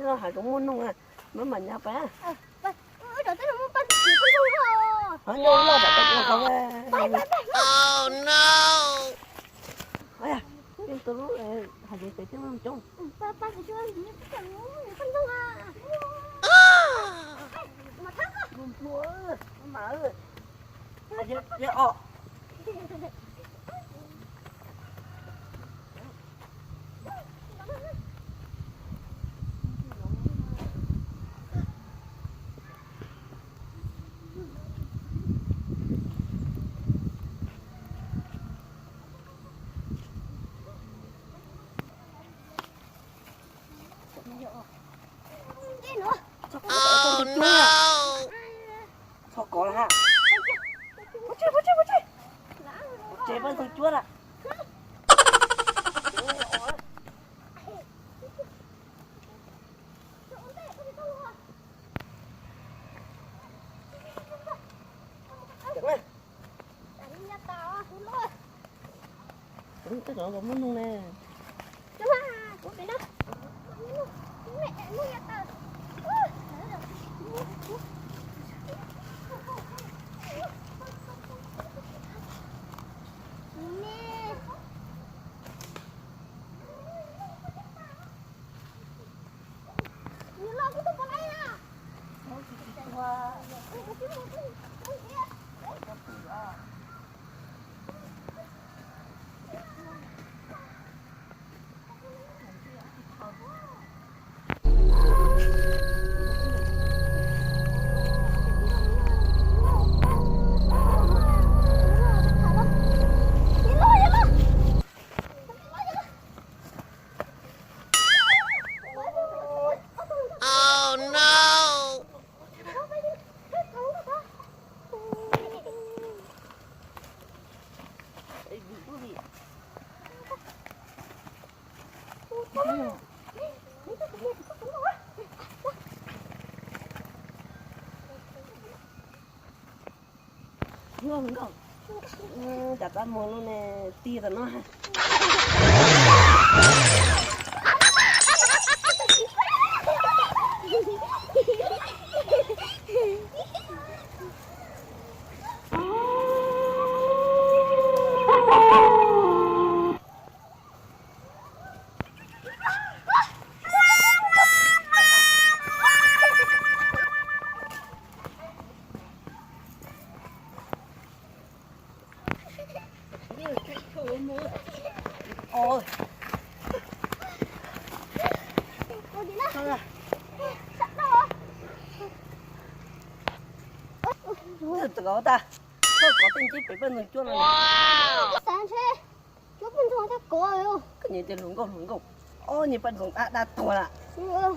Nyob hav zoov muaj noog, maj mam nyob pab. Ho nyob loj tam koj ua qhov. Tus lub hav zoov pem thiab coob. Txhob kov lawm ha. Pov tseg, pov tseg, pov tseg. Pov tseg, poj ntxoog cuab lawm. Tej zaum muaj noog ne. Cov pab muag lub ne, ti tam no. Txhob kov tas, txhob kov tej ntsej pem poj ntxoog cuab no. Koj nyiam tias hluas nkauj hluas nkauj, ob niag poj ntxoog dab dab tuag lawm.